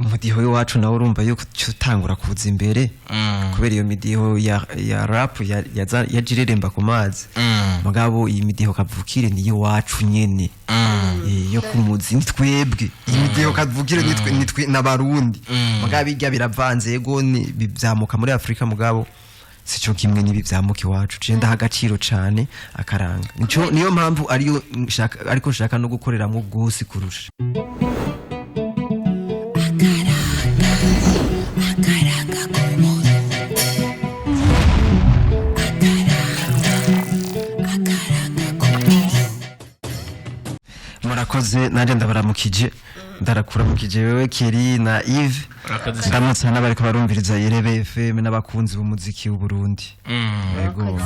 Umudiho w'iwacu nawe urumva yuko uca utangura kuza imbere kubera iyo midiho ya rap yaje ireremba ku mazi. Mugabo iyi midiho kavukire niyo iwacu nyene. Yo kumuzi ni twebwe, iyi midiho kavukire nitwe n'Abarundi. Mugabo irya biravanze, yego, ni bivyamuka muri Afrika, mugabo sico kimwe n'ibi vyamuka iwacu. Je ndaha agaciro cane akaranga, nico niyo mpamvu ariyo nshaka, ariko nshaka no gukoreramwo gose kurusha. Akaranga k'umuntu. Akaranga k'umuntu. Murakoze, nanjye ndabaramukije, ndarakuramukije wewe Keri na Yves. Urakoze cyane. Ndamutse n'abariko barumviriza Irebe FM n'abakunzi b'umuziki w'Uburundi. Yego.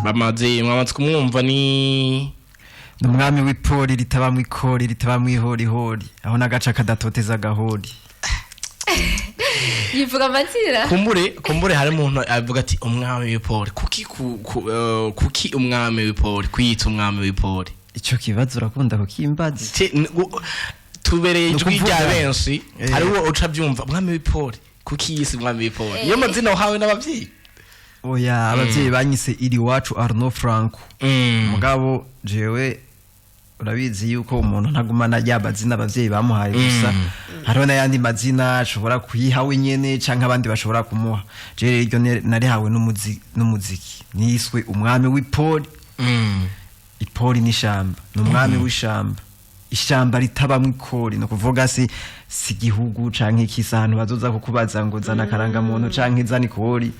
Bamaze mwamaze kumwumva ni Ni umwami w'ipori ritabamwo ikori, ritabamwo ihorihori, aho n'agaca kadatoteza agahori. Yivuga amazina. Kumbure hari umuntu avuga ati: "Umwami w'ipori, kuki kuki umwami w'ipori, kwiyita umwami w'ipori?" Ico kibazo urakunda kukimbaza. Tubereye Ni ijwi rya ukuvuga- benshi. Hari uwo uca byumva: "Umwami w'ipori, kuki yise umwami w'ipori?" Iyo mazina uhawe n'abavyeyi? Oya, abavyeyi banyise iri wacu Arnaud Franco. Mugabo jewe urabizi yuko umuntu ntagumana ya mazina abavyeyi bamuhaye gusa, hariho n'ayandi mazina ashobora kuyiha wenyene canke abandi bashobora kumuha. Je rero iryo narihawe n'umuziki, niswe umwami w'ipori. Ipori n'ishamba, ni umwami w'ishamba, ishamba ritabamwo ikori. Ni ukuvuga si igihugu canke ikisi ahantu bazoza kukubaza ngo zana akarangamuntu canke zana ikori.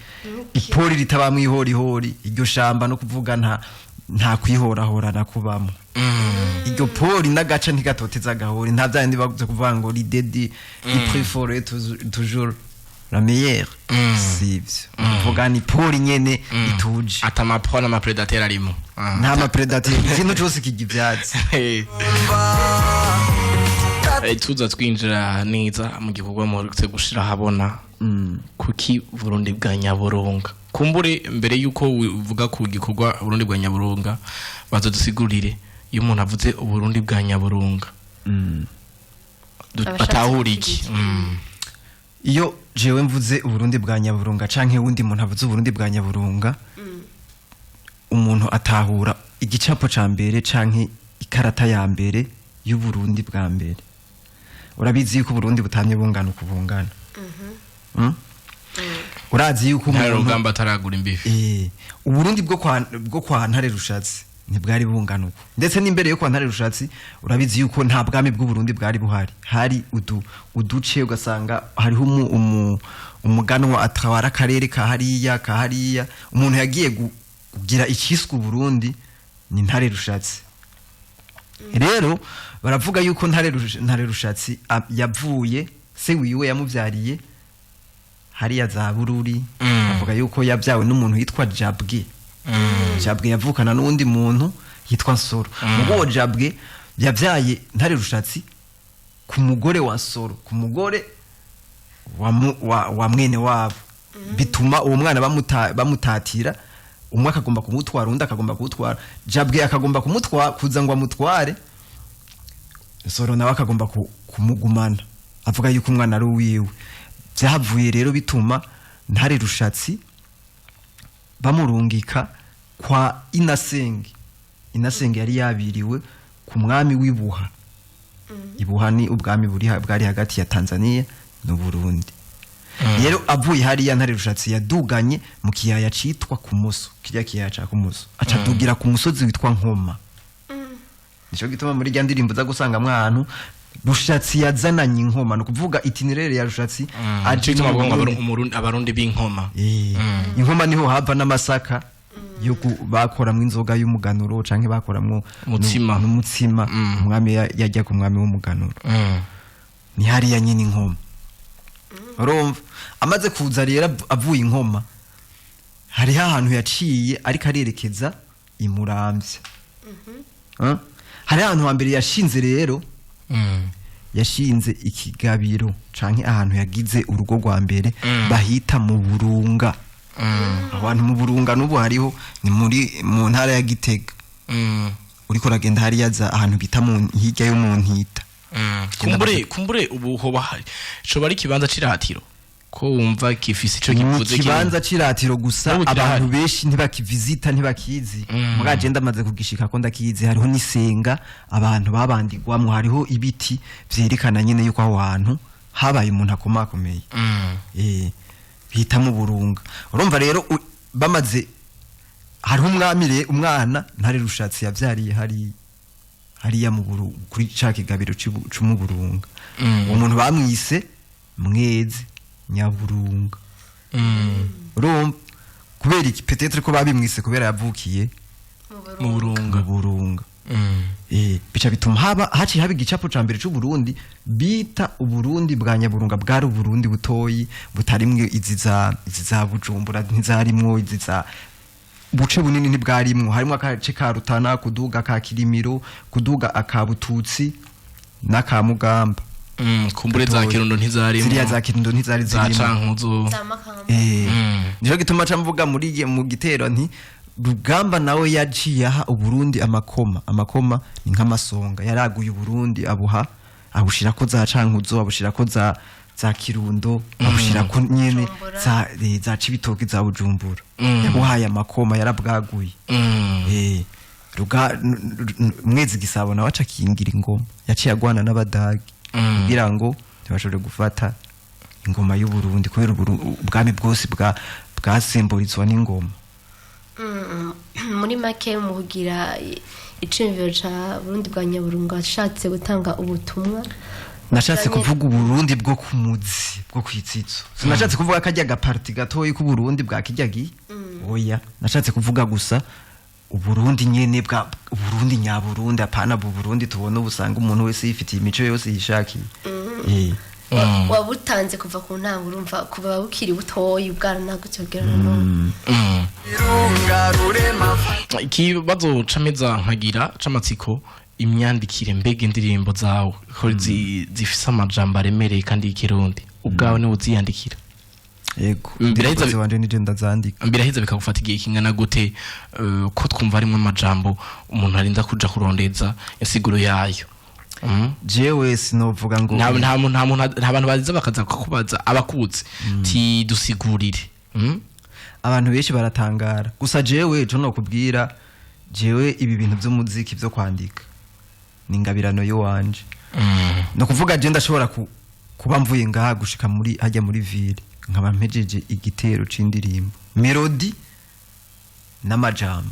Ipori ritabamwo ihorihori, iryo shamba no kuvuga nta kwihorahorana kubamwo. Iryo pori n'agaca ntigatoteza agahori, nta vyandi bavuze kuvuga ngo l'idée du plus fort est toujours la meilleure. Sivyo, kuvuga ni pori nyene ituje. Ata amapro n'ama prédateurs arimo. Nta ma prédateurs, ikintu cose kirya ivyatsi. Tuza twinjira neza mu gikorwa muherutse gushira ahabona, kuki Burundi bwa Nyaburunga? Kumbure mbere yuko uvuga ku gikorwa Burundi bwa Nyaburunga, bazodusigurire iyo umuntu avuze Uburundi bwa Nyaburunga Abashatse batahura iki? kuvuga iki? Iyo jewe mvuze Uburundi bwa Nyaburunga canke wundi muntu avuze Uburundi bwa Nyaburunga, umuntu atahura igicapo ca mbere canke ikarata ya mbere y'Uburundi bwa mbere. Urabizi yuko Uburundi butamye bungana uku bungana. Urazi yuko Ntare umuntu Rugamba ataragura imbibi. Uburundi bwo kwa Ntare Rushatsi ntibwari bungana uko, ndetse n'imbere yo kwa Ntare Rushatsi urabizi yuko nta bwami bw'Uburundi bwari buhari. Hari uduce, ugasanga hariho umuganwa atwara akarere ka hariya ka hariya. Umuntu yagiye kugira iciswe Uburundi ni Ntare Rushatsi. Rero baravuga yuko Ntare Rushatsi yavuye, se wiwe yamuvyariye hariya za Bururi. Bavuga yuko yabyawe n'umuntu yitwa Jabwe. Jabwe yavukana n'uwundi muntu yitwa Nsoro. Mugo Jabwe yabyaye Ntare Rushatsi ku mugore wa Nsoro, ku mugore wa mwene wabo, bituma uwo mwana bamutatira, umwe akagomba kumutwara, undi akagomba kumutwara. Jabwe akagomba kumutwara kuza ngo amutware, Nsoro nawe akagomba kumugumana, avuga yuko umwana ari uwiwe. Byavuye rero bituma Ntare Rushatsi bamurungika kwa Inasenge. Inasenge yari yabiriwe ku mwami w'ibuha. Ibuha ni ubwami bwari hagati ya Tanzania n'Uburundi. Rero avuye hariya, Ntare Rushatsi yaduganye mu kiyaya citwa Kumoso, kirya kiyaya ca Kumoso, aca adugira ku musozi witwa Nkoma. Nico gituma muri rya ndirimbo za gusangamwo ahantu Rushatsi yazananye inkoma, ni ukuvuga itinéraire ya Rushatsi aje Nico gituma mu bavuga ngo Burundi. Abarundi b'inkoma. Inkoma niho hava n'amasaka yo bakoramwo inzoga y'umuganuro canke bakoramwo Umutsima. n'umutsima. Umwami yajya ku mwami w'umuganuro. Ni hariya nyine inkoma. Urumva, amaze kuza rero avuye inkoma, hariho ahantu yaciye ariko arerekeza imuramvya. Hariho ahantu hambere yashinze rero, yashinze ikigabiro canke ahantu yagize urugo rwa mbere bahita mu Burunga. Abantu mu Burunga n'ubu hariho, ni muri mu ntara ya Gitega. Uriko uragenda hariya za ahantu bita mu hirya yo mu Ntita. Kumbure ubu hoba hari coba ari ikibanza c'iratiro ko wumva gifise ico Ni kivuze. ikibanza c'iratiro gusa. N'ubu kirahari. Abantu benshi ntibakivizita, ntibakizi. Muga je ndamaze kugishika ko ndakizi. Hariho n'isenga abantu babandigwamwo, hariho ibiti vyerekana nyene yuko aho hantu habaye umuntu akomakomeye. Bita mu Burunga. Urumva rero bamaze hariho umwami umwana Ntare Rushatsi yavyariye hari hariya mu kuri ca kigabiro co mu Burunga. Uwo muntu bamwise Mwezi Nyaburunga. Urumva kubera iki? Peut-être ko babimwise kubera yavukiye mu Burunga. Mu Burunga. Bica bituma haba haciye haba igicapo ca mbere c'u Burundi bita Uburundi bwa Nyaburunga. Bwari Uburundi butoyi butarimwe izi za Bujumbura, ntizarimwo izi za buce bunini, ntibwarimwo. Harimwo agace ka Rutana kuduga ka Kirimiro kuduga aka Bututsi n'aka Mugamba. Kumbure za Gatoya. Kirundo ntizarimo. Ziriya za Kirundo ntizari za zirimo. Cankuzo. Za Makamba. Nico gituma ca mvuga muri mu gitero nti Rugamba nawe yaciye aha Uburundi amakoma. Amakoma ni nk'amasonga. Yaraguye Uburundi, abuha abushirako za Cankuzo, abushirako za Kirundo, abushirako nyene Bujumbura. za Cibitoke, za Bujumbura. Yabuhaye amakoma, yarabwaguye. Ruga Mwezi Gisabo nawe aca akingira ingoma. Yaciye agwana n'Abadagi kugira ngo ntibashobore gufata ingoma y'Uburundi, kubera ubwami bwose bwasimburizwa n'ingoma. Muri make, mu kugira iciyumviro ca Burundi bwa Nyaburunga, washatse gutanga ubutumwa. Nashatse Bujanye- kuvuga Uburundi bwo ku muzi, bwo kwitsitso. Sinashatse kuvuga karya gaparti gatoyi k'Uburundi bwa kirya gihe, oya. Nashatse kuvuga gusa Uburundi nyene bwa Uburundi nyaburundi, apana bu Burundi tubona ubu usanga umuntu wese yifitiye imico yose yishakiye. Wabutanze kuva ku ntango, urumva kuva bukiri butoyi bwaranagutse kugera na none. Ikibazo cameza nkagira c'amatsiko, imyandikire. Mbega indirimbo zawe ko zifise amajambo aremereye kandi y'ikirundi, ubwawe niwe uziyandikira? Yego. Biraheza. Wanje nije ndazandika. Biraheza bikagufata igihe kingana gute, ko twumva harimwo amajambo umuntu arinda kuja kurondeza insiguro yayo? Jewe sinovuga ngo Nta bantu baza bakaza kukubaza, abakuzi, ti dusigurire? Abantu benshi baratangara gusa. Jewe ico nokubwira, jewe ibi bintu vy'umuziki, vyo kwandika, ni ingabirano y'iwanje. No kuvuga je ndashobora kuba mvuye ngaha gushika muri hajya muri ville, nkaba mpejeje igitero c'indirimbo, melody n'amajambo,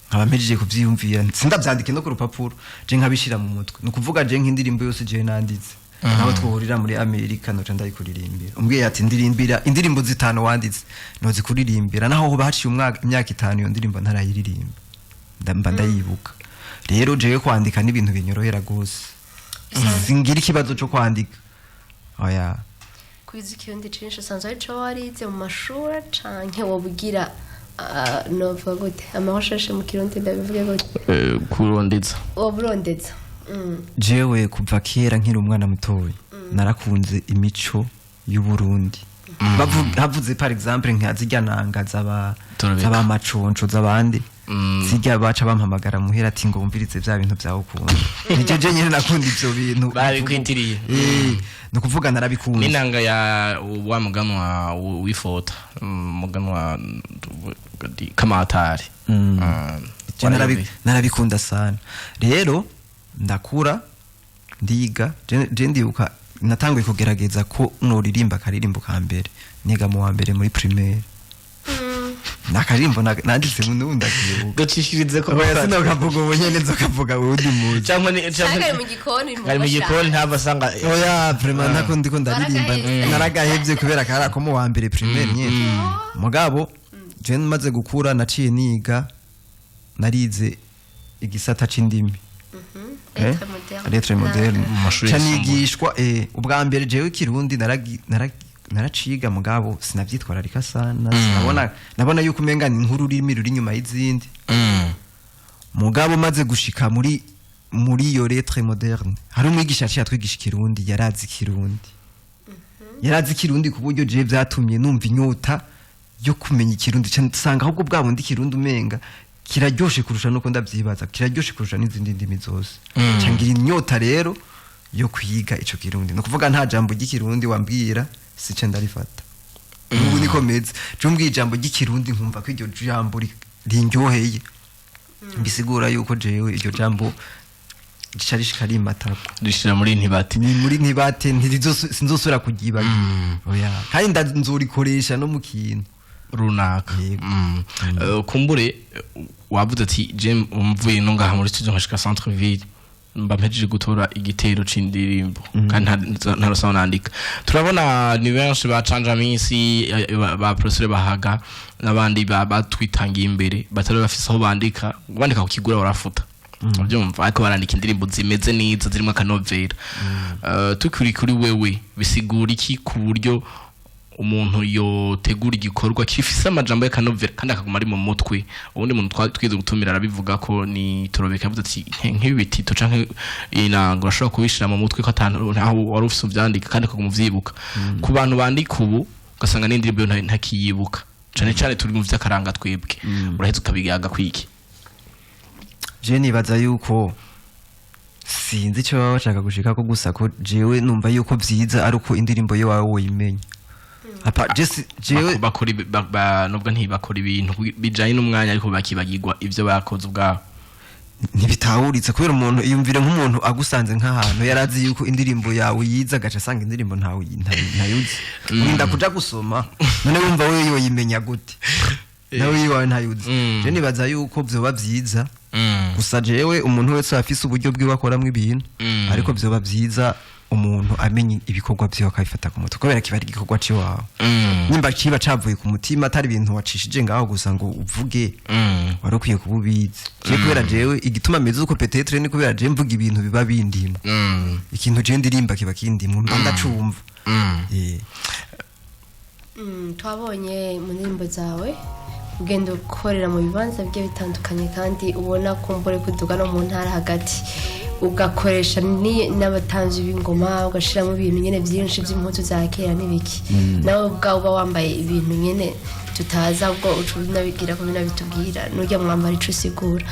nkaba mpejeje kuvyiyumvira, sindavyandike no ku rupapuro, je nkabishira mu mutwe. Ni ukuvuga je nk'indirimbo yose je nanditse, naho twohurira muri Amerika, noca ndayikuririmbira. Umbwiye ati ndirimbira indirimbo zitanu wanditse, nozikuririmbira, naho hoba haciye umwaka, imyaka 5 iyo ndirimbo ntarayiririmba, mba ndayibuka. Rero jewe kwandika n'ibintu binyorohera gose, singira ikibazo co kwandika, oya. Kwiza ikirundi cinshi, usanzwe arico warize mu mashuri, canke wobugira, novuga gute, amahosheshe mu Kirundi ndabivuge gute? Kurondeza. Woburondeza. Jewe kuva kera nkiri umwana mutoya narakunze imico y'Uburundi. Havuze par exemple nka zirya nanga z'aba Turabika. z'abamaconco, z'abandi zirya, baca bampamagara muhera ati ngo wumvirize vya bintu vyawe ukunda. Nicyo je nyene nakunda ivyo bintu. Babikwitiriye. Ni ukuvuga narabikunze. N'inanga ya wa muganwa w'ifota, muganwa Kamatari. Je narabikunda sana. Rero ndakura, ndiga. Je ndibuka natanguye kugerageza ko noririmba akaririmbo ka mbere niga mu wa mbere muri primaire. Nakaririmbo nanditse mu nubu ndakibuka. Gacishirize ko. Oya, sinokavuga ubu nyene, nzokavuga uwundi muzi. Cyangwa ni Canke ari mu gikoni. Ari mu gikoni, ntabwo asanga. Oya, vraiment ntako ndiko ndaririmba. Waragahevye. Naragahevye kubera kari ako mu wa mbere primaire nyene. Mugabo je maze gukura naciye niga, narize igisata c'indimi. Lettre moderne. Lettre moderne. Mu mashuri Ca yisumbuye. nigishwa ubwa mbere jewe Kirundi naraciga, mugabo sinavyitwararika sana. Sinabona, nabona yuko umenga ni nk'ururimi ruri inyuma y'izindi. Mugabo maze gushika muri iyo lettre moderne, hari umwigisha yaciye atwigisha Ikirundi, yarazi Ikirundi, yarazi Ikirundi ku buryo jewe vyatumye numva inyota yo kumenya Ikirundi. Ca nsanga ahubwo bwa bundi Ikirundi umenga Kiraryoshe kurusha nuko ndavyibaza, kiraryoshe kurusha n'izindi ndimi zose. Cangira inyota rero yo kwiga ico Kirundi. No kuvuga, nta jambo ry'Ikirundi wambwira sice ndarifata. Ubu niko meze. Je umbwiye ijambo ry'Ikirundi nkumva ko iryo jambo rinryoheye, bisigura yuko jewe iryo jambo rica rishika rimatako. Rishira muri ntibati. Ni muri ntibate, sinzosubira kuryibagira, oya. Kandi nzorikoresha no mu kintu runaka. Yego. Kumbure wavuze ati je mvuye no ngaha muri studio nkashika centre ville, mba mpejeje gutora igitero c'indirimbo kandi nta nandika. Turabona ni benshi bacanja minsi, ba professeur bahaga n'abandi batwitangiye imbere batari bafise aho bandika, bandika ku kigura barafuta, ubyumva, ariko barandika indirimbo zimeze neza zirimo akanovera. Tukuri kuri wewe, bisigura iki ku buryo umuntu yotegura igikorwa gifise amajambo y'akanovera kandi akaguma ari mu mutwe? Ubundi muntu twize gutumira arabivuga ko ni Torobeka, yavuze ati "Nk'ibi bitito canke inango urashobora kubishira mu mutwe ko atantu ntaho wari ufise uvyandika kandi ukaguma uvyibuka." Ku bantu bandika ubu ugasanga n'indirimbo yo ntakiyibuka, cane cane turi mu vy'akaranga twebwe, uraheza ukabigaga kwiki? Je nibaza yuko sinzi icyo baba bashaka gushika ko, gusa ko jewe numva yuko vyiza ari uko indirimbo ye wawe woyimenya. Apa jewe Bakora nubwo ntibakora ibintu bijanye n'umwanya, ariko bakibagirwa ivyo bakoze ubwabo. Ntibitahuritse, kubera umuntu iyumvire nk'umuntu agusanze nk'ahantu yarazi yuko indirimbo yawe yiza, agaca asanga indirimbo ntawe ntayuzi, urinda kuja gusoma. None wumva wewe yoyimenya gute nawe yiwawe ntayuzi? Je nibaza yuko vyoba vyiza gusa, jewe umuntu wese afise uburyo bwiwe akoramwo ibintu, ariko vyoba vyiza umuntu amenya ibikorwa vyiwe akabifata ku mutwe, kubera kiba ari igikorwa ciwawe, nimba kiba cavuye ku mutima, atari ibintu wacishije ngaho gusa ngo uvuge, wari ukwiye kuba ubizi. Je kubera jewe igituma meze uko, peut-être ni kubera je mvuga ibintu biba bindimo. Ikintu je ndirimba kiba kindimwo, mba ndacumva. Twabonye mu ndirimbo zawe ugenda ukorera mu bibanza bigiye bitandukanye, kandi ubona kumbure kuduga no mu ntara hagati, ugakoresha n'abatanzi b'ingoma, ugashiramo ibintu nyene byinshi by'impuzu za kera n'ibiki. Nawe ubwawe uba wambaye ibintu nyene tutaza, ubwo uca unabigira ko binabitubwira n'urya mwambaro ico usigura.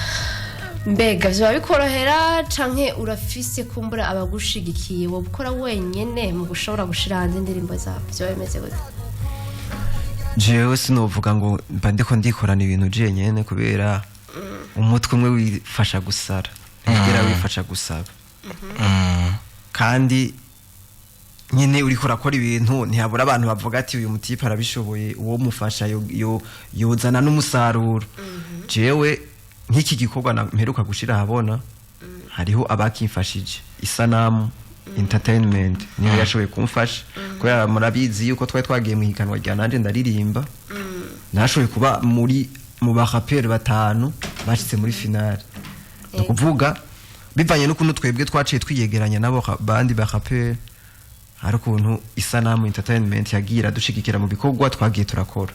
Mbega vyoba bikorohera canke urafise kumbura abagushigikiye, wowe ukora wenyene mu gushobora gushira hanze indirimbo zawe? Vyoba bimeze gute? Jewe sinovuga ngo mba ndiko ndikorana ibintu jenyene, kubera umutwe umwe wifasha gusara, ntigera wifasha gusaba. Kandi nyine uriko urakora ibintu, ntihabura abantu bavuga ati uyu mutipe arabishoboye, uwo mufasha yozana n'umusaruro. Jewe nk'iki gikorwa mperuka gushira ahabona, hariho abakimfashije. Isanamu Entertainment niyo yashoboye kumfasha, kubera murabizi yuko twari twagiye mu higanwa rya Nanje Ndaririmba, nashoboye kuba muri mu baraperi batanu bashitse muri finale. Ni ukuvuga bivanye n'ukuntu twebwe twaciye twiyegeranya nabo bandi baraperi, hari ukuntu Isanamu Entertainment yagiye iradushigikira mu bikorwa twagiye turakora.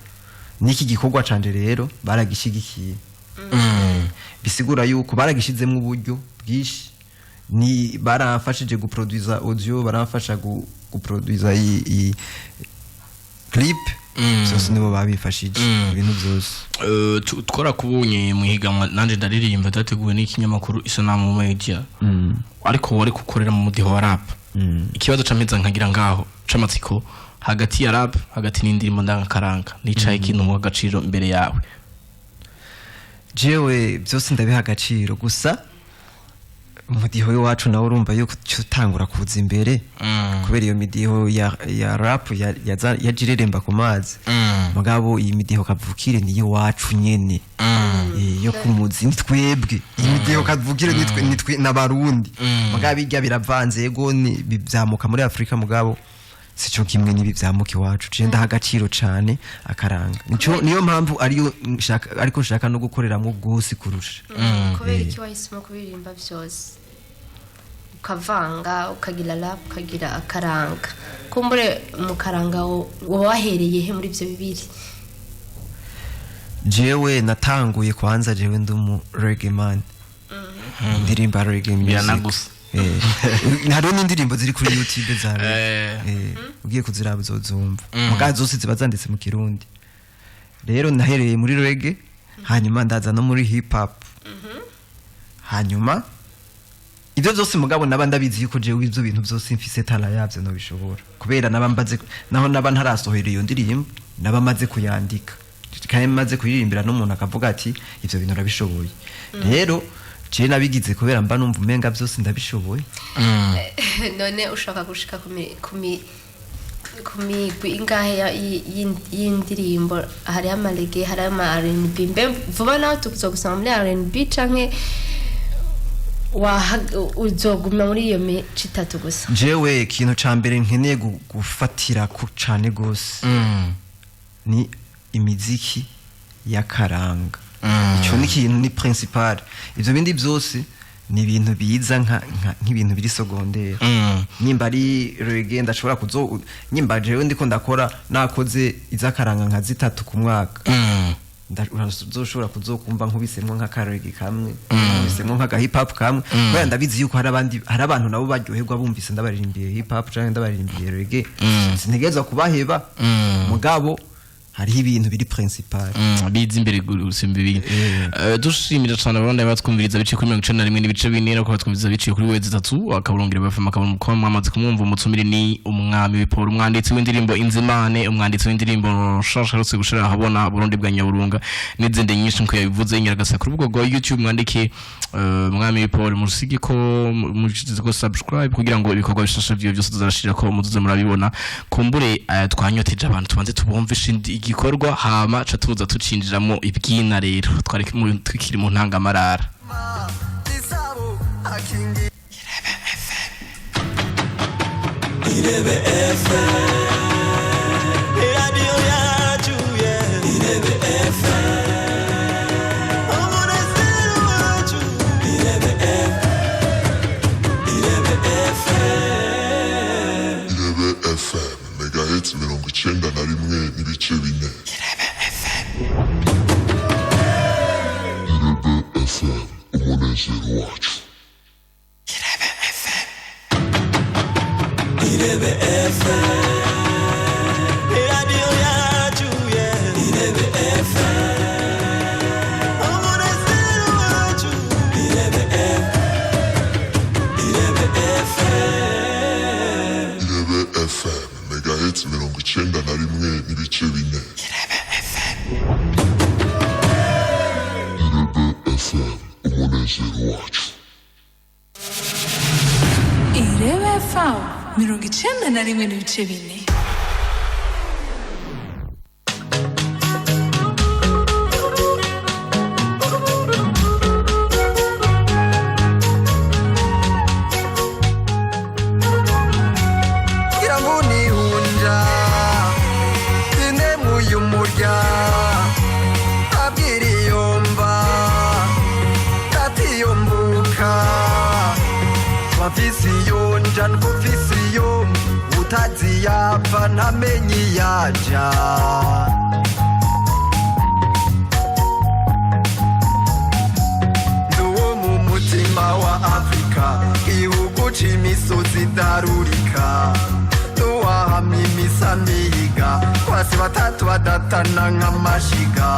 N'iki gikorwa canje rero baragishigikiye, bisigura yuko baragishizemo uburyo bwinshi. Ni baramfashije guproduza audio, baramfasha guproduza i clip, byose nibo babifashije, ibintu byose. Twarakubonye mu higanwa Nanje Ndaririmba ryateguwe n'ikinyamakuru Isanamu Media, ariko wari gukorera mu mudiho wa rap. Ikibazo cameza nkagira ngaho c'amatsiko, hagati ya rap, hagati n'indirimbo ndangakaranga, nicaye ikintu mu agaciro imbere yawe? Jewe byose ndabiha agaciro, gusa umudiho w'iwacu nawe urumva yuko uca utangura kuza imbere, kubera iyo midiho ya rap yaje ireremba ku mazi. Mugabo iyi midiho kavukire niyo iwacu nyene, yo kumuzi ni twebwe. Iyi midiho kavukire nitwe n'Abarundi. Mugabo irya biravanze, yego, ni bivyamuka muri Afrika, mugabo sico kimwe n'ibi vyamuka iwacu. Je ndaha agaciro cane akaranga, nico niyo mpamvu ariyo nshaka, ariko nshaka no gukoreramwo gose kurusha. Kubera iki wahisemo kuririmba byose, ukavanga, ukagira rap, ukagira akaranga? Kumbure mu karanga woba wahereye he muri ibyo bibiri? Jewe natanguye kwanza, jewe ndi umu reggae man, ndirimba reggae music. Biranagusa. Hariho n'indirimbo ziri kuri YouTube za reggae. Ugiye kuziraba uzozumva, mugabo zose ziba zanditse mu Kirundi. Rero nahereye muri reggae. Hanyuma ndaza no muri hip hop. Hanyuma ibyo byose, mugabo naba ndabizi yuko jewe ibyo bintu byose mfise talent yabyo, nobishobora, kubera naba mbaze, naho naba ntarasohora iyo ndirimbo, naba maze kuyandika kandi maze kuyiririmbira n'umuntu akavuga ati: "Ivyo bintu urabishoboye." Rero jewe nabigize kubera mba numva umenga byose ndabishoboye. None ushaka gushika ku migwi ingahe y'indirimbo? Hariho ama reggae, hariho ama R&B. Mbe vuba nawe tuzogusanga muri R&B, canke uzoguma muri iyo mico itatu gusa? Jewe ikintu ca mbere nkeneye gufatira ku cane gose ni imiziki y'akaranga. Ico ni ikintu ni principal. Ivyo bindi byose ni ibintu biza nk'ibintu biri secondaire. Nyimba ari reggae, ndashobora kuzo, nyimba jewe ndiko ndakora, nakoze iz'akaranga nka zitatu ku mwaka, uzoshobora kuzokumva nkubisemwo nk'aka reggae kamwe, nkubisemwo nk'aka hip hop kamwe, kubera ndabizi yuko hari abandi, hari abantu nabo baryoherwa bumvise ndabaririmbiye hip hop canke ndabaririmbiye reggae. Sintegerezwa kubaheba, mugabo hariho ibintu biri principal. Biza imbere gusumba ibindi. Dushimira cyane abandi batwumviriza biciye kuri 91.4, no batwumviriza biciye kuri @www.bfm akaburungu mwamaze kumwumva. Umutumire ni Umwami Paul, umwanditsi w'indirimbo Inzimane, umwanditsi w'indirimbo nshasha aherutse gushira ahabona, Burundi bwa Nyaburunga, n'izindi nyinshi nkuko yabivuze. Nyaragasa ku rubuga rwa YouTube mwandike Umwami Paul, musige ko mushize ko subscribe kugira ngo ibikorwa bishasha vyiwe byose tuzarashira ko muzuze murabibona. Kumbure twanyoteje abantu, tubanze tubumvishe igikorwa, hama ca tuza tucinjiramo ibyina. Rero twari tukiri mu ntangamarara. Isabo akingi. Irebe FM, radio yacu, yeah. Irebe FM, umunezero wacu. Irebe FM, Irebe FM. Irebe FM, megahertz 91.4. Irebe FM, umunezero wacu. Irebe FM, radio yacu, yeah. Irebe FM, umunezero wacu. Irebe FM, Irebe FM. Irebe FM, megahertz 91.4. Irebe FM, umunezero wacu. Irebe FM 91.4. Ngira ngo nihunja sinemuye umurya abwira iyo mva atiyombuka wafise iyo nja ndufise iyo utazi yapfa ntamenye iyaja. Nduwo mu mutima wa Afrika, igihugu c'imisozi idarurika, tuwahamye imisamiga kwasi batatu badatana nk'amashiga.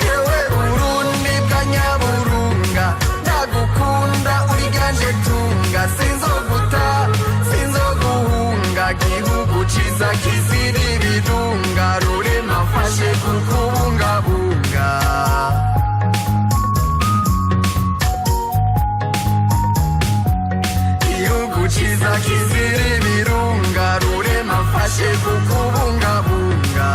Yewe Burundi bwa Nyaburunga, ndagukunda uriganje tunga, sinzoguta, sinzoguhunga, gihugu ciza kizira ibirunga, rurema mfashe kukubungabunga. Gihugu ciza kizira ibirunga, rurema mfashe kukubungabunga.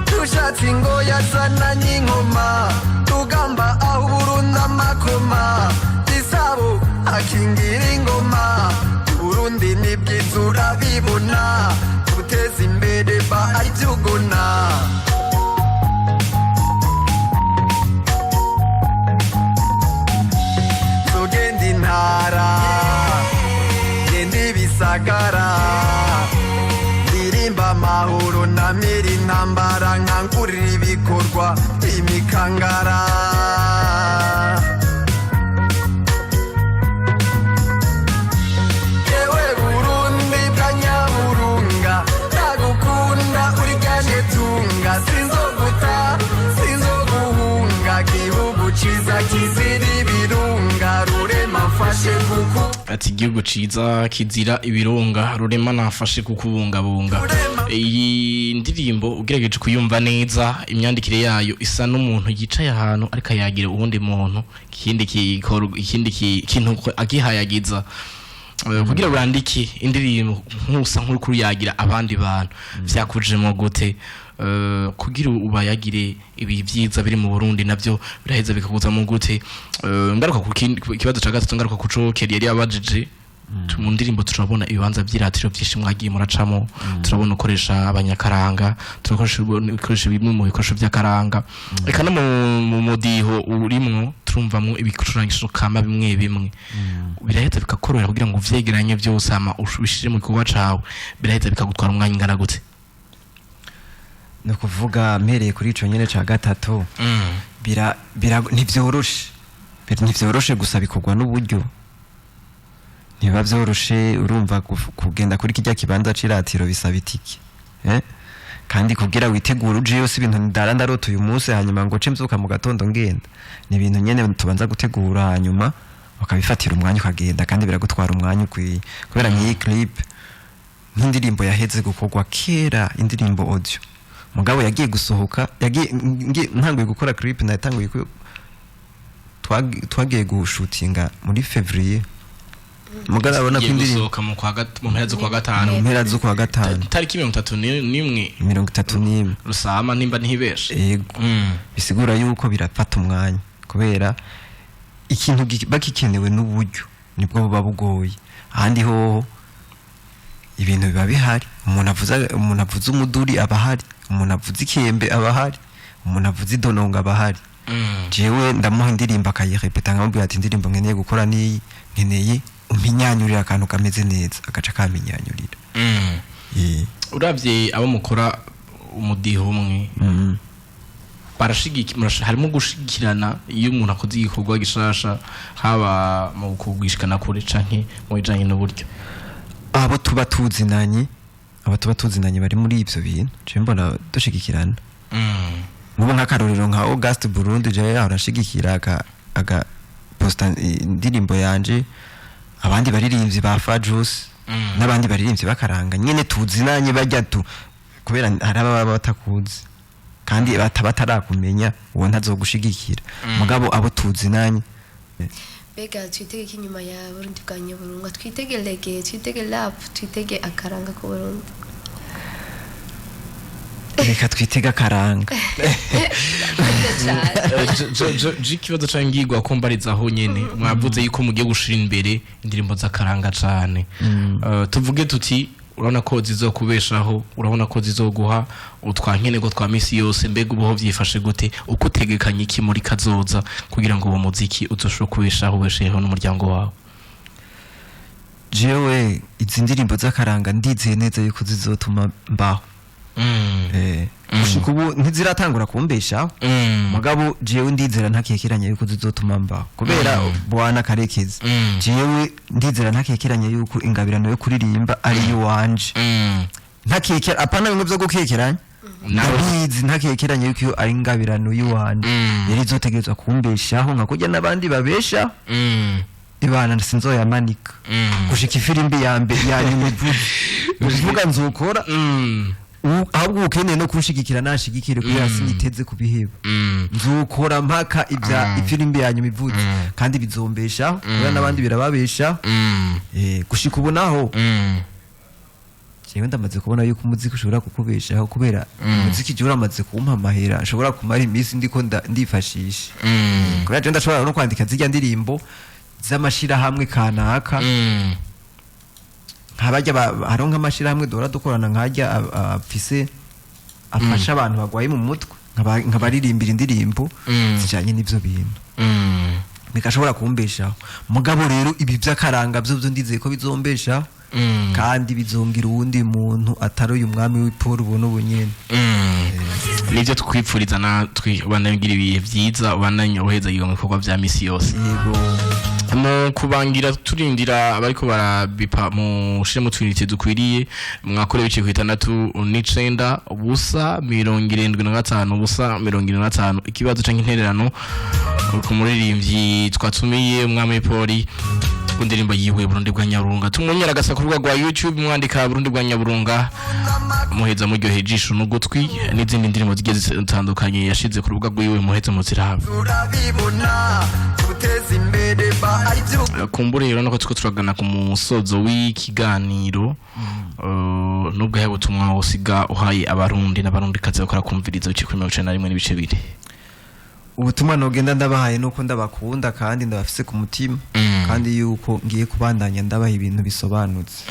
Tushatse ingo yazananye inkoma, tugamba aho Uburundi amakoma, gisabo akingira ingoma. Burundi ni bwiza urabibona, guteza imbere ba arivyugona. Tugenda intara, genda ibisagara. Marangara. Ewe Burundi bwa Nyaburunga, ndagukunda uryamye tunga, sinzoguta sinzoguhunga, gihugu ciza kizira ibirunga, Rurema mfashe kuku Ati igihugu ciza kizira ibirunga, Rurema nafashe kukubungabunga. Iyi ndirimbo ugerageje kuyumva neza, imyandikire yayo isa n'umuntu yicaye ahantu ariko ayagira uwundi muntu ikindi ikindi kintu agihayagiza. Kugira urandike indirimbo nkusa nk'uriko uruyagira abandi bantu, vyakujemo gute? Kugira ubayagire ibi vyiza biri mu Burundi, navyo biraheza bikakuzamo gute? Ngaruka ku kibazo ca gatatu, ngaruka ku co Kelly yari yabajije. Mu ndirimbo turabona ibibanza vy'iratiro vyinshi mwagiye muracamo, turabona ukoresha abanyakaranga, turakoresha ibikoresho bimwe mu bikoresho vy'akaranga, eka no mu mudiho urimwo turumvamwo ibicurangisho kama bimwe bimwe. Biraheza bikakorohera kugira ngo uvyegeranye vyose hama ubishire mu gikorwa cawe? Biraheza bikagutwara umwanya ungana gute? Ni ukuvuga mpereye kuri ico nyene ca gatatu, bira ntivyoroshe. Ntivyoroshe gusa bikorwa n'uburyo, ntibiba vyoroshe. Urumva kugenda kuri kirya kibanza c'iratiro bisaba itike, eh? Kandi kugira witegure ujeyo si ibintu ndara ndarota uyu munsi hanyuma ngo nce mvyuka mu gatondo ngenda. Ni ibintu nyene tubanza gutegura, hanyuma ukabifatira umwanya ukagenda, kandi biragutwara umwanya ukwiye, kubera nk'iyi clip, nk'indirimbo yaheze gukorwa kera, indirimbo audio, mugabo yagiye gusohoka, yagiye ntanguye gukora clip, natanguye twagiye gushutinga muri février, mugabo urabona ko Igiye indirimbo gusohoka mu mpera z'ukwa gatanu. Mu mpera z'ukwa gatanu. Tariki 31. 31. Rusama, nimba ntibeshe. Yego. Bisigura yuko birafata umwanya, kubera ikintu bagikenewe n'uburyo nibwo buba bugoye. Ahandi hoho ibintu biba bihari, umuntu avuze umuduri aba ahari, umuntu avuze ikembe aba ahari, umuntu avuze idononga aba ahari. Jewe ndamuha indirimbo akayirepeta, nkamubwira ati indirimbo nkeneye gukora niyi, nkeneye umpinyanyurira akantu kameze neza, agaca kampinyanyurira. Uravye abo mukora umudiho umwe, harimo gushigikirana iyo umuntu akoze igikorwa gishasha, haba mu kugishikana kure canke mu bijanye n'uburyo? Abo tuba tuzinanye bari muri ivyo bintu, je mbona dushigikirana. Mubo nk'akarorero nka August Burundi, je yahora ashigikira aga posta indirimbo yanje, abandi baririmbyi ba Fajus n'abandi baririmbyi bakaranga nyene tuzinanye bajya tu, kubera hari ababa batakuzi kandi batarakumenya, uwo ntazogushigikira. Mugabo abo tuzinanye. Mbega twitege ko inyuma ya Burundi bwa Nyaburunga twitege reggae, twitege rap, twitege akaranga ku Burundi? Reka twitege akaranga. Cyane. Je ikibazo canke ngirwa ko mbarizaho nyene, mwavuze yuko mugiye gushira imbere indirimbo z'akaranga cane. Tuvuge tuti urabona ko zizokubeshaho, urabona ko zizoguha utwa nkenerwa twa misi yose. Mbega ubuho vyifashe gute? Uko utegekanye iki muri kazoza kugira ngo uwo muziki uzoshobore kubeshaho, ubesheho n'umuryango wawe? Jewe izi ndirimbo z'akaranga ndizeye neza yuko zizotuma mbaho. Gushika ubu ntiziratangura kumbeshaho, mugabo jewe ndizera ntakekeranya yuko zizotuma mbaho, kubera bwana Karekezi, jewe ndizera ntakekeranya yuko ingabirano yo kuririmba ari iwanje. Ntakekera, apana bimwe vyo gukekeranya. Ndabizi ntakekeranya yuko iyo ari ingabirano y'iwanje, rero izotegerezwa kumbeshaho nka kurya n'abandi babeshaho. Ibana sinzoyamanika gushika ifirimbi ya mbere ya nyuma ivuze, uvuga nzokora. Ahubwo ukeneye no kunshigikira nashigikire, kubera siniteze kubiheba. Nzokora mpaka ibya ifirimbi ya nyuma ivuze, kandi bizombeshaho kubera n'abandi birababeshaho. Gushika ubu naho, jewe ndamaze kubona yuko umuziki ushobora kukubeshaho, kubera umuziki jewe uramaze kumpa amahera nshobora kumara iminsi ndiko ndifashisha, kubera jewe ndashobora no kwandika zirya ndirimbo z'amashirahamwe kanaka, nk'abajya hariho nk'amashirahamwe duhora dukorana, nkajya afise afasha abantu bagwaye mu mutwe, nkabaririmbira indirimbo zijanye n'ivyo bintu, bigashobora kumbeshaho. Mugabo rero ibi vy'akaranga vyo ndizeye ko bizombeshaho, kandi bizongira uwundi muntu atari uyu mwami w'iporo ubona ubu nyene. Nivyo twipfuriza natwe, ubandanye ugira ibihe vyiza, ubandanye uheza mu bikorwa vya misi yose. Yego. Mu kubangira turindira abariko barabipa, mushire mu twinite dukwiriye, mwakore biciye ku 69 0 75 0 75, ikibazo canke intererano ku muririmbyi twatumiye, Umwami Poli, ku ndirimbo yiwe Burundi bwa Nyaburunga. Tumwonyera agasa ku rubuga rwa YouTube, mwandika Burundi bwa Nyaburunga, muheza muryoheye ijisho n'ugutwi n'izindi ndirimbo zigiye zitandukanye yashize ku rubuga rwiwe, muheze muzirabe. Turabibona guteza imbere ba aribyo. Kumbure rero nuko turiko turagana ku musozo w'ikiganiro, nubwo yahe butumwa wosiga uhaye Abarundi n'Abarundi kazi bakora kumviriza biciye kuri 91.2? Ubutumwa nogenda ndabahaye nuko ndabakunda kandi ndabafise ku mutima, kandi yuko ngiye kubandanya ndabaha ibintu bisobanutse,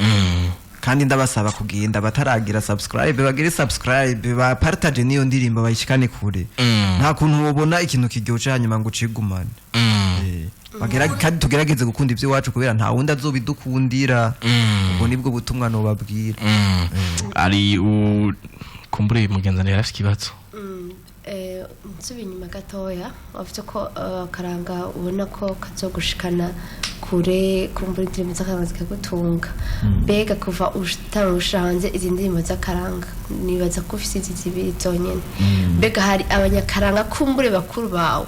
kandi ndabasaba kugenda bataragira subscribe bagire subscribe, ba partage niyo ndirimbo bayishikane kure. Nta kuntu wobona ikintu kiryoshe hanyuma ngo ucigumane. Kandi tugerageze gukunda iby'iwacu kubera nta wundi azobidukundira. Ubwo nibwo butumwa nobabwira. Ari kumbure mugenzanire yari afite ikibazo. Nsubiye inyuma gatoya, wavuze ko akaranga ubona ko kazogushikana kure, kumbura indirimbo z'akaranga zikagutunga. Mbega kuva utanga hanze izi ndirimbo z'akaranga, nibaza ko ufise izi zibiri zonyene, mbega hari abanyakaranga kumbure bakuru bawe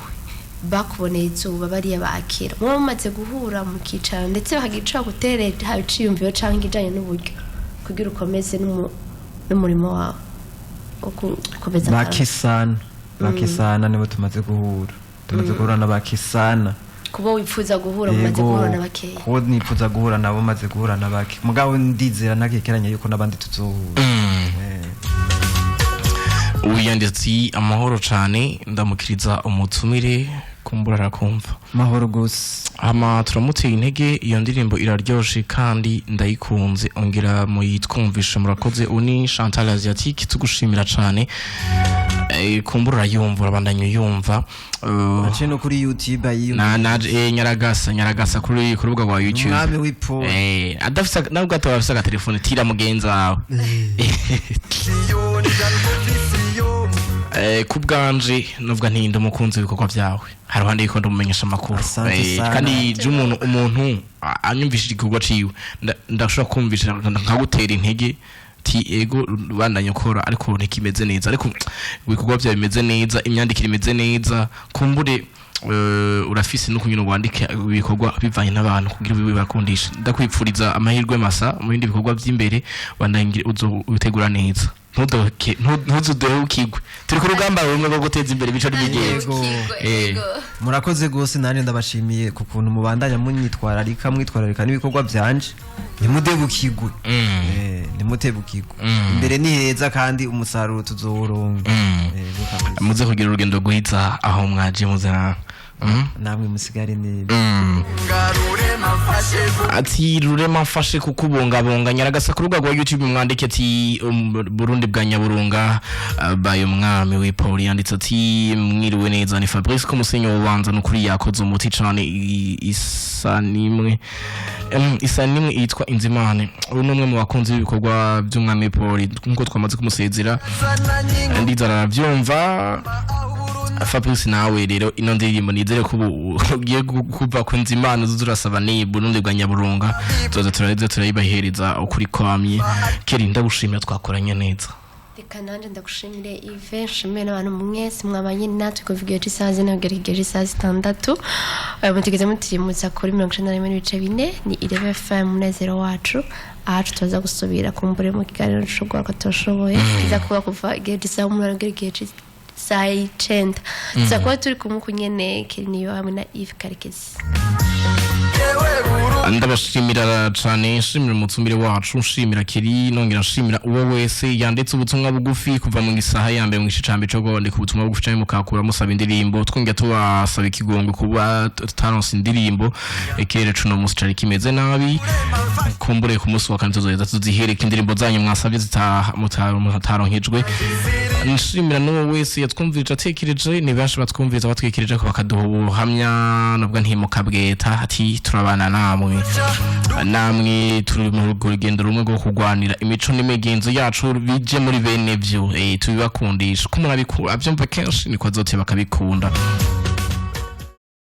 bakuboneye izuba, bariya bakira muba mumaze guhura mukicara, ndetse bakagira ico baguterera, haba iciyumviro canke ikijanye n'uburyo kugira ukomeze n'umurimo wawe wo gukomeza akaranga? Bakisana, bakisana nibo tumaze guhura, tumaze guhura na bakisana. Kuba wifuza guhura, mumaze guhura na bakeya? Kubo nifuza guhura nabo, maze guhura na bake, mugabo ndizera ntakekeranya yuko n'abandi tuzohura. Wiyanditse: "Amahoro cane, ndamukiriza umutumire." Kumbura arakumva. Mahoro gose. Hama turamuteye intege, iyo ndirimbo iraryoshe kandi ndayikunze, ongera muyitwumvishe, murakoze. Uni Chantal Asiatique, tugushimira cane. Kumbura urayumva, urabandanya uyumva. Ace no kuri YouTube ayiyo. Na nyaragasa nyaragasa kuri ku rubuga rwa YouTube. Umwami w'ipoli. Adafise nabwo ataba afise agatelefone, tira mugenzi wawe. Ku bwanje nuvuga nti ndi umukunzi w'ibikorwa byawe, hari ruhande yuko ndumumenyesha amakuru. Asante sana. Kandi je umuntu anyumvishije igikorwa ciwe, ndashobora kumvisha nkagutera intege ti ego, bandanye ukora, ariko ntikimeze neza, ariko ibikorwa byawe bimeze neza, imyandikire imeze neza. Kumbure urafise no kunyura wandike ibikorwa bivanye n'abantu kugira ube bakundisha. Ndakwipfuriza amahirwe masa mu bindi bikorwa by'imbere, bandanye uzo ubitegura neza, ntudoke ntuzudehukigwe, turi ku rugamba rumwe rwo guteza imbere imico n'imigenzo. Yego. Murakoze gose, nanjye ndabashimiye ku kuntu mubandanya munyitwararika, mwitwararika n'ibikorwa byanje. Ntimudebukigwe. Ntimutebukigwe, imbere ni heza kandi umusaruro tuzowuronka. Yego kabisa. Muze kugira urugendo rwiza aho mwaje muza. Namwe musigare neza. Ati "Rurema mfashe kukubungabunga." Nyaragasa ku rubuga rwa YouTube, mwandike ati Burundi bwa Nyaburunga, by Umwami w'Ipoli. Yanditse ati: "Mwiriwe neza, ni Fabrice ko musenyi ubanza nukuri yakoze umuti cane, isa nimwe isa nimwe yitwa Inzimane." Uyu ni umwe mu bakunzi b'ibikorwa by'Umwami w'Ipoli, nkuko twamaze kumusezera, ndizara arabyumva. Fabrice, nawe rero ino ndirimbo nizere ko ubu ugiye kuva ku Nzimana uza urasaba ni Burundi bwa Nyaburunga, tuza turaheza turayibahereza ukuri kwamye. Keri, ndagushimira, twakoranye neza. Reka nanjye ndagushimire Yves, nshimire n'abantu mwese mwabanye natwe kuva igihe cy'isaha 4 kugera igihe cy'isaha 6. Mutigeze mutirimutsa kuri 91.4, ni Irebe FM, umunezero wacu. Ahacu tuza gusubira kumbure mu kiganiro c'urwaruka ko turashoboye, kiza kuba kuva igihe cy'isaha 8 kugera igihe cy'isaha 9. Tuza kuba turi kumwe uku nyene, Keriniyo hamwe na Yves Karekezi. Ndabashimira cyane, nshimira umutumire wacu, nshimira Keri, nongera nshimira uwo wese yanditse ubutumwa bugufi kuva mu isaha ya mbere, mu gice ca mbere co kwandika ubutumwa bugufi canke mukakura musaba indirimbo. Twongera tubasaba ikigongwe kuba tutaronse indirimbo, ikirere cuno musi cari kimeze nabi. Kumbure ku munsi wa kane tuzoheza tuzihereka indirimbo zanyu mwasabye mutaronkejwe. Nshimira n'uwo wese yatwumvirije atekereje, ni benshi batwumviriza batwikirije ko bakaduha ubuhamya, nubwo ntimukabweta ati turabana namwe. namwe namwe turi mu rugo rugendo rumwe rwo kurwanira imico n'imigenzo yacu bije muri bene byo, tubibakundisha ko umuntu abyumva kenshi niko azoteba akabikunda.